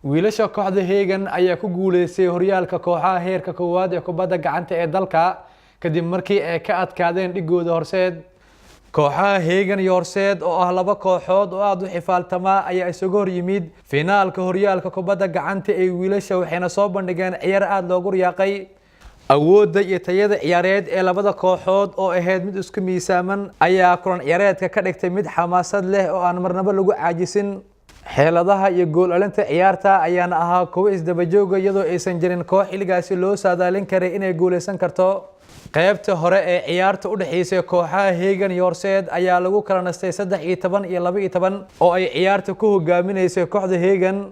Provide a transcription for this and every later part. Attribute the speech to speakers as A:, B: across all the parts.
A: Wiilasha kooxda Heegan ayaa ku guuleystay horyaalka kooxaha heerka koowaad ee kubadda gacanta ee dalka, kadib markii ay ka adkaadeen dhigooda Horseed. Kooxaha Heegan iyo Horseed oo ah laba kooxood oo aada u xifaaltama ayaa isugu hor yimid finaalka horyaalka kubadda gacanta ee wiilasha, waxayna soo bandhigeen ciyaar aada loogu riyaaqay. Awoodda iyo tayada ciyaareed ee labada kooxood oo ahayd mid isku miisaaman ayaa kulan ciyaareedka ka dhigtay mid xamaasad leh oo aan marnabo lagu caajisin. Xeeladaha iyo gool dhalinta ciyaarta ayaana ahaa kuwo isdabajooga, iyadoo aysan jirin koox xilligaasi loo saadaalin karay inay guuleysan karto. Qaybta hore ee ciyaarta u dhexeysay kooxaha Heegan iyo Horseed ayaa lagu kala nastay 13 iyo 12 oo ay ciyaarta ku hogaaminaysay kooxda Heegan.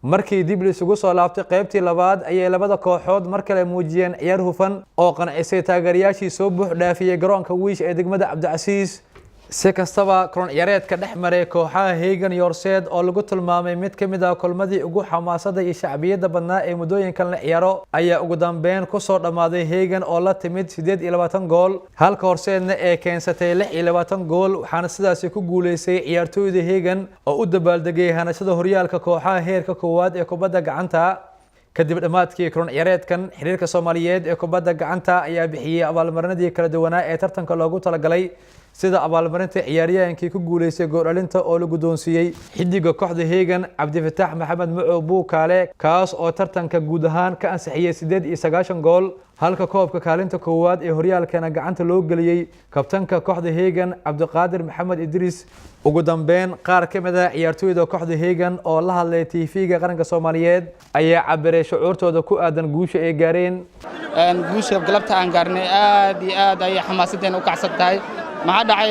A: Markii dib lisugu soo laabtay qaybtii labaad ayay labada kooxood mar kale muujiyeen ciyaar hufan oo qancisay taageerayaashii soo buux dhaafiyey garoonka Wiish ee degmada Cabdicasiis. Si kastaba, kulan ciyaareedka dhex maray kooxaha Heegan iyo Horseed oo lagu tilmaamay mid ka mid ah kulmadii ugu xamaasada iyo shacbiyadda badnaa ee muddooyinkan la ciyaaro ayaa ugu dambeyn kusoo dhammaaday Heegan oo la timid 28 gool, halka Horseedna ee keensatay 26 gool. Waxaana sidaasi ku guuleystay ciyaartooyda Heegan oo u dabaaldegay hanashada horyaalka kooxaha heerka koowaad ee kubadda gacanta. Kadib dhammaadkii kulan ciyaareedkan, xiriirka Soomaaliyeed ee kubadda gacanta ayaa bixiyey abaalmarinadii kala duwanaa ee tartanka loogu talagalay, sida abaalmarinta ciyaaryahankii ku guuleystay gool-dhalinta oo la guddoonsiiyey xidiga kooxda Heegan, Cabdifataax Maxamed Macow Buukaale, kaas oo tartanka guud ahaan ka ansixiyey 98 gool, halka koobka kaalinta koowaad ee horyaalkana gacanta loo geliyey kabtanka kooxda Heegan, Cabdiqaadir Maxamed Idriis. Ugu dambeyn, qaar ka mid ah ciyaartooyda kooxda Heegan oo la hadlay TV-ga Qaranka Soomaaliyeed ayaa cabiray shucuurtooda ku aadan guusha ay gaareen.
B: Guusha galabta aan gaarnay aad iyo aad ayay xamaasaddeena u kacsan tahay. Maxaa dhacay?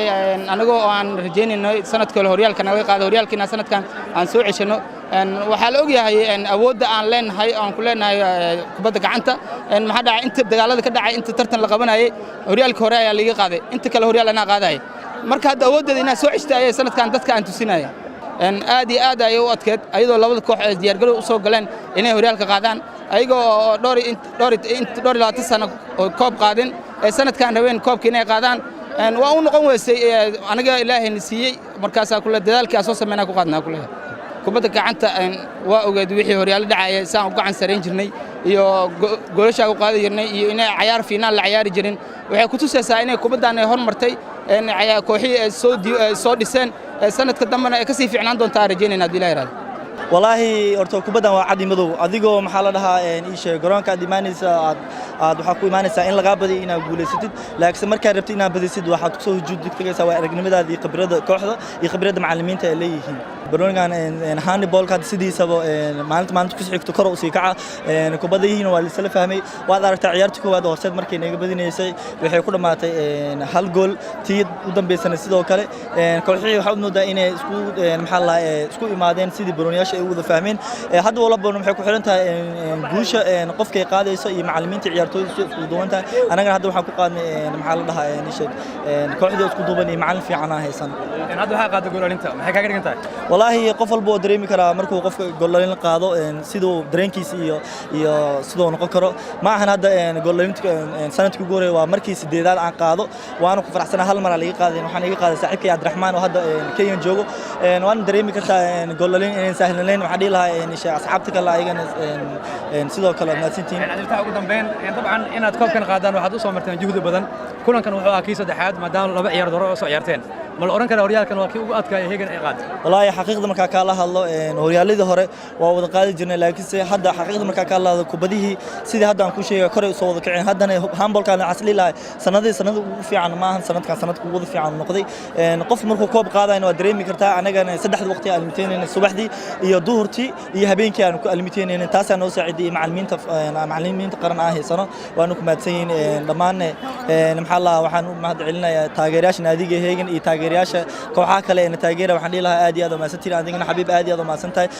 B: Anagoo oo aan rajaynayno sanadka hore horyaalka naga qaado, horyaalkiina sanadkan aan soo ceshanno. Waxaa la ogyahay awoodda aan leenahay, aan ku leenahay kubadda gacanta. Maxaa dhacay? Inta dagaalada ka dhacay, inta tartan la qabanayay, horyaalka hore ayaa liiga qaaday, inta kale horyaal anaa qaadaya. Marka hadda awooddeeda inaan soo ceshta ayay sanadkan dadka aan tusinaya. Aad iyo aad ayay u adkeed, ayadoo labada koox ee diyaargarow u soo galeen inay horyaalka qaadaan, ayagoo dhowr iyo 20 sano oo koob qaadin ee sanadkan rabeen koobka inay qaadaan. Waa u noqon weysay, aniga Ilaahayna siiyey. Markaasaa kule dadaalkii aan soo sameynaa ku qaadnaa kule. Kubadda gacanta waa ogeed wixii horyaalo dhacaya, saan u gacan sarayn jirnay iyo goolashaa u qaadi jirnay iyo inay cayaar fiinaal la cayaari jirin. Waxay ku tusaysaa inay kubaddan ay hormartay, kooxihii ay soo dhiseen. Sanadka dambena ay ka sii fiicnaan doontaa rajaynayna, haddii Ilaah yiraahdo.
C: Walaahi horta kubaddan waa cadi madow. Adigoo maxaa la dhahaa, ii sheeg, garoonka aad imaanaysa, aad waxaa ku imaanaysaa in lagaa badiyo inaad guulaysatid, laakiinse markaad rabtid inaad badisid, waxaad kusoo hujuud tegaysaa waa aragnimadaada iyo khibradda kooxda iyo khibradda macallimiinta ay leeyihiin. Baronigan handballka hadda sidiisaba maalinta maalinta kusii xigto kor u sii kaca, kubadihiina waa laisla fahmay. Waad aragtaa, ciyaarta koowaad Horseed markay naga badinaysay waxay ku dhammaatay hal gool, tii u dambaysana sidoo kale. Kooxihii waxaad moodaa inay isku, maxaa la isku imaadeen sidii baroniyaasha ay u wada fahmeen. Hadda walba waxay ku xiran tahay guusha qofkay qaadayso iyo macallimiinta, ciyaartooyda si isku duuban tahay. Annagana hadda waxaan ku qaadnay, maxaa la dhahaa, sheeg, kooxdii isku duuban iyo macallin fiican aan haysan.
A: Hadda waxaa qaaday gool-dhalinta, maxay kaaga dhigan tahay?
C: Walaahi qof walba oo dareemi karaa markuu qofka gooldhalin qaado siduu dareenkiisa iyo siduu noqon karo. Ma ahan hadda gooldhalinta sanadkii ugu horreeyay, waa markii sideedaad aan qaado, waana ku faraxsanaa. Hal mar aa laga qaaday, waxaan iga qaaday saaxiibkay Cabdiraxmaan oo hadda Kenyan joogo. Waana dareemi kartaa gooldhalin inayn sahlanayn. Waxaan dhihi lahaa asxaabta kale ayagana sidoo kale mahadsantihiin.
A: Cabdifatax, ugu dambeyn, dabcan inaad koobkan qaadaan waxaad u soo marteen juhdi badan. Kulankan wuxuu ahaa kii saddexaad, maadaama laba ciyaar hore oo soo ciyaarteen. Ma la odhan karaa horyaalkan waa kii ugu adkaaya Heegan ay qaatay?
C: Walaahi xaqiiqda markaa kaala hadlo, horyaaladii hore waa wada qaadi jirnay, laakiinse hadda xaqiiqda markaa kaala hadlo, kubadihii sidii hadda aan ku sheegay koray usoo wada kaceen. Haddana handballkan waxaan is lahay sanadii sanada ugu fiican maahan, sanadkan sanadka ugu wada fiican noqday. Qof markuu koob qaadayna waa dareemi kartaa. Annagana saddexda waqti aan almiteynayna, subaxdii iyo duhurtii iyo habeenkii aan ku almiteynayna, taasaa noo saaciidiyey. Macallimiinta qaran aan haysano waanu ku mahadsan yihiin dhammaan. Maxaa la, waxaan u mahad celinayaa taageerayaasha naadiga Heegan iyo taageerayaasha kooxaha kale ee na taageera. Waxaan dhihi lahaa aad iyo aad u mahadsantihiin. Adigana, Xabiib, aad iyo aad u mahadsan tahay.